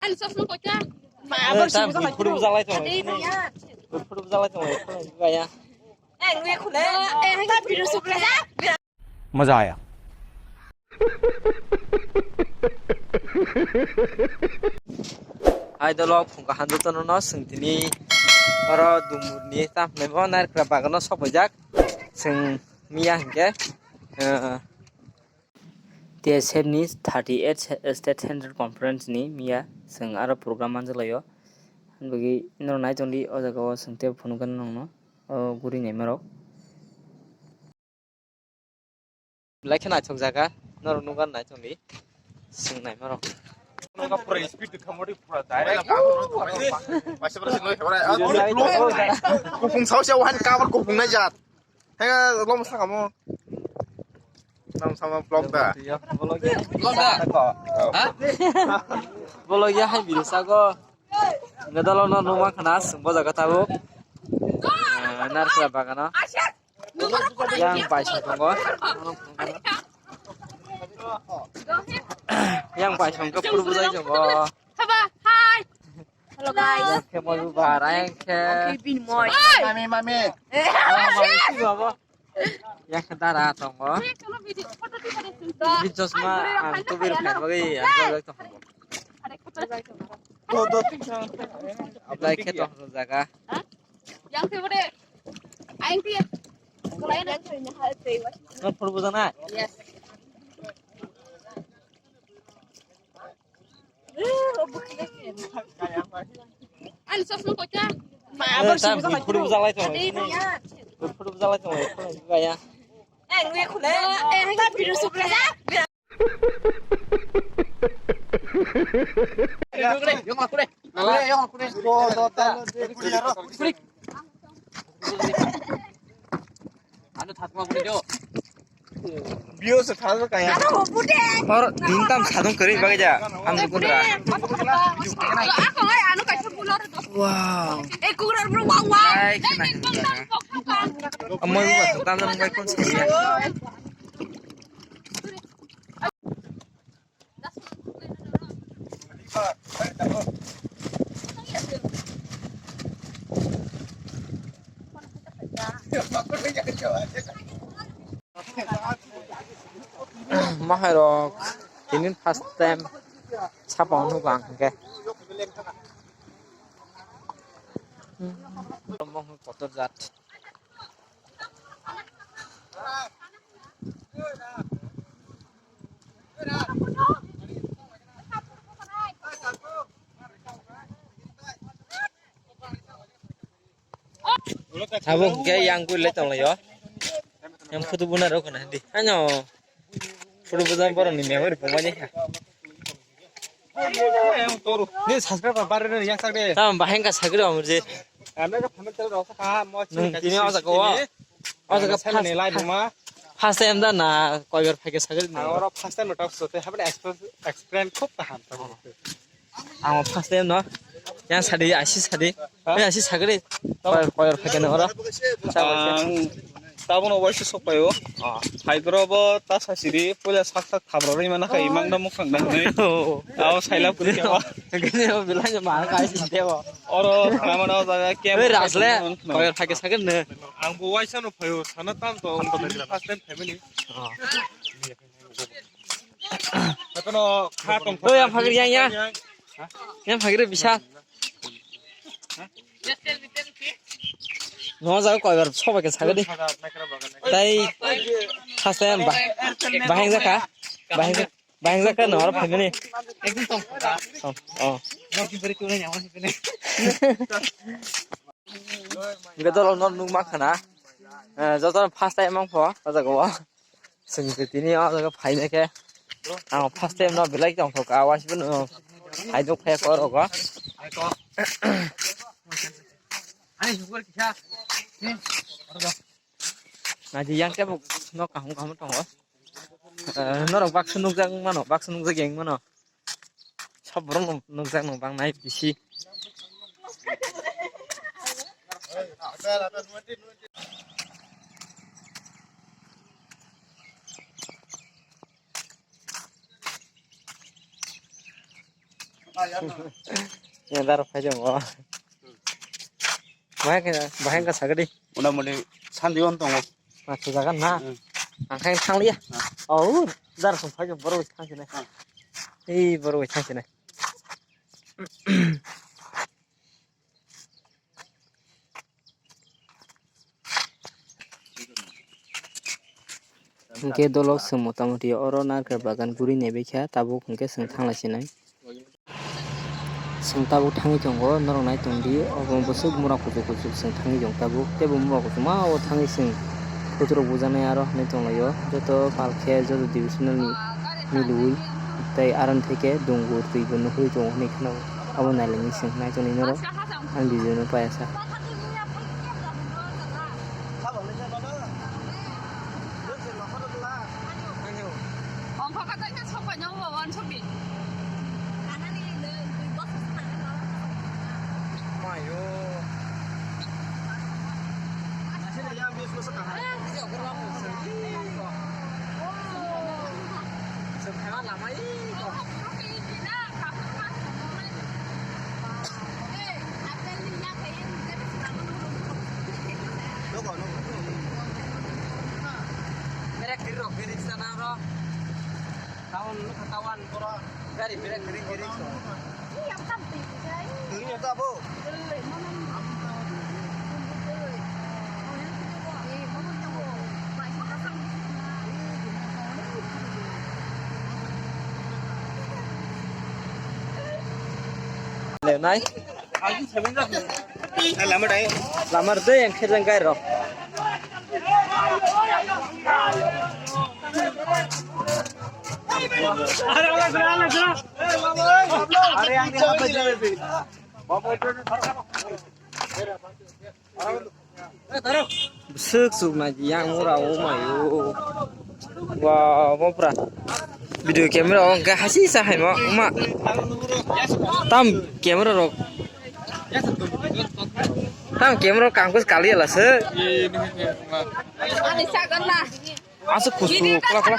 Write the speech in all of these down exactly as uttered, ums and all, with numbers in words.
Ani chosma koita? Ma, eh, abang ta sibujak bui phuru bujak lai tongo. Ade, bui phuru bujak lai tongo. Bui ya. Eh, nui khule. Eh, hai ta video sukle. Maza aya. Hai dolo phungka handu tono no swng tini oro dumurni ta hwnwi bo narikra bagano sokojak swng miya hinkhe, eh, T S F ni thirty eight State Central Conference ni miya swng aro program manjak laio. Hwnbagwi norok nai tongdi o jaga o swng tei phunukgani nongno o guri naimarok. Belai khe naithok jaga, norok nukgani nai tongdi swng naimarok. Kupung sao se wahan cover kupung nai jat. Hega lom sakamo. Lom sama vlog da. Vlog da? Ha? Vlog ya hai video sago. Nge dolo no numa khana swng bo jaga tabuk. Eh, narikla bagano. Yang paisong tongo. Yang paisong ke puru bujai tongo. Haba, hai. Hello guys. Yang ke mau bubar, yang ke. Okay, bin moi. Mami, mami. Eh, mami, si babo. Yang ke dara tongo. Ini chosma ang tubir khan bagi yang bagi tongo. Apply khe tongo jaga. Yang ke bode. Aing ke. No puru bujana. Yes. Ani chosma koita? Ma, eh, abang ta sibujak bui lai phuru bujak lai tongo. Ade, ya. Bui phuru bujak lai tongo. Bui ya. Eh, nui khule. Eh, hai ta video sukle. Yang kule, yang kule. Nala, yang kule. View se thal kaya. Hor din tam sadung kari bagai ja. Ham dukun ra. Wow. Ai, khna. Amoi ba tam tam bai kon se. Mahairok tini first time sapa hwnba ang hwnkhe. Kotor jat. Abo hwnkhe yang gwi le tonglaio. Yang photo buna rok khna di. Ano photo bujang borok ni memory pungmani kha. Ni subscriber bare ni yang sak de. Tam baheng ka sagri amur je. Kami ka family channel rok kha mo. Nung tini o jaga o. O jaga first time ni live ma. First time da na koibar phai ka sagri ni. Oro first time ta sote habne explain khub kaham ta. Ang first time no. Yang sadi, asi sadi. Ha? Yang asi sagri. Koyor, koyor phai kene oro. Ang tabuk no waisa sok paio. Oh. Phaidoro bo ta sasiri, puila sak sak thabra rwi mana khai, imang no mukhang nang nai. Oh. Tao saila kuri kya. Kene o bilai ma kai sinte bo. Oro thamana o jaga kem. Oi, Rasle, koyor phai ke sagri ne. Ang bo waisa no phaio, sana tam to, first time family. Oh. Oi, yang phagri yang, yang. Yang phagri bisa. No jaga koibar sobai ke sagadi. Tai first time ba, baheng jaka, baheng jaka, baheng jaka no aro family. Oh, oh. Hingke dolo no nukma khana. Eh, joto first time mang pho, o jaga o. Chwng tini o jaga phaina khe ang first time no belai tongthok ka, waisa phano hai nukphai khe oro go. Naidi yang khe bo no kaham kaham tongo. Eh, norok baksa nukjak wng mano, baksa nukjak yang mano. Sab borok no nukjak no bang nai bisi. Yang dar phai jong o. Bahai khe, bahai khe sagadi. Mota moti santi on tongo. Machu jagan na. Hmm. Ang khe thang liya. Hmm. Oh, dar song phai jong borok thang sini. Hmm. Ei borok thang sini. Hwnkhe dolok chwng motamoti oro narikal bagan guri naibaikha, tabuk hwnkhe chwng thanglaisinai. Chwng tabuk thangwi tongo, norok nai tongdi, obo bwswk mura kuchuk kuchuk chwng thangwi tong tabuk, teibo mura kuchukma o thangwi chwng photo rok bujaknai aro hinwi tonglaio, joto palkhe joto divisional ni milwi tei aro theke dungur twi bo nugwi tongo hinwi kheno, abo nailangwi chwng naitonwi norok. Ang video no paya sa. Mayo. Berek kiri rok, kiri sana rok. Tahun lu ketahuan, bro. Gari berek kiri, kiri. Ini yang cantik, guys. Ini apa, Bu? Lenai. Lama dai. Lama dai yang kejang gai rok. Are yang di apa jadi? Bwswk chuknai yang ura o mayo. Wa, bo pura. Video camera o hwnkhe hasi sa hai ma, ma. Tam camera rok. Tam camera rok kangkos kali ala se. Ani sagan na. Asuk kusu, kula, kula.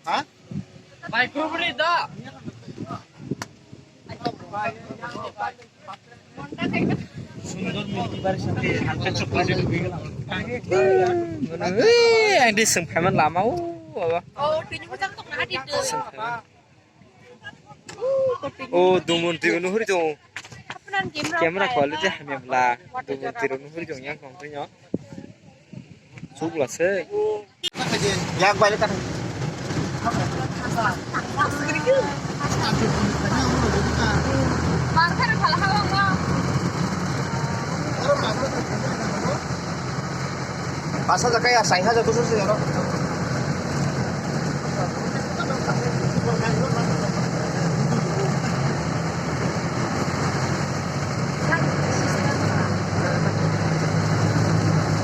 Ha? Micro bri da. Sundor murti bar sate hatta chokla je dubi gela. Ei, ang di seng phaman lama o, baba. Oh, tini bujang tok na di. Seng phaman. Oh, dumun di unu huri dong. Camera quality hamya bla. Dumun di unu huri dong yang kong tini. Chukla se. Yak bai le ta. Pas hajar kaya, sai hajar tu sih ya.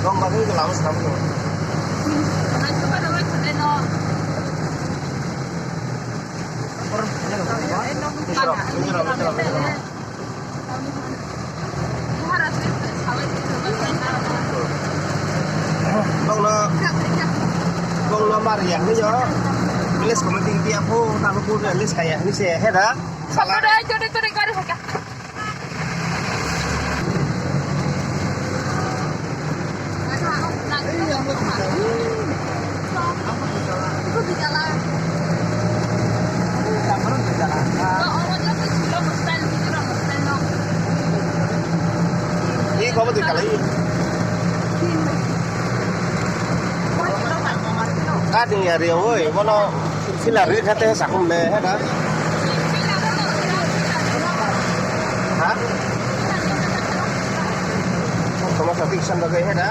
Dong bagwi lama swnam. Nokno, nokno mar ya hinwi yo. Village committee tiya pho, tamo pho village kaya hinwi se heda. Sala. Tore, tore, tore, gari hoka. Cutting area oi, bono sila ri khate sakum be, he da? Ha? Somosa fixan bagwi, he da?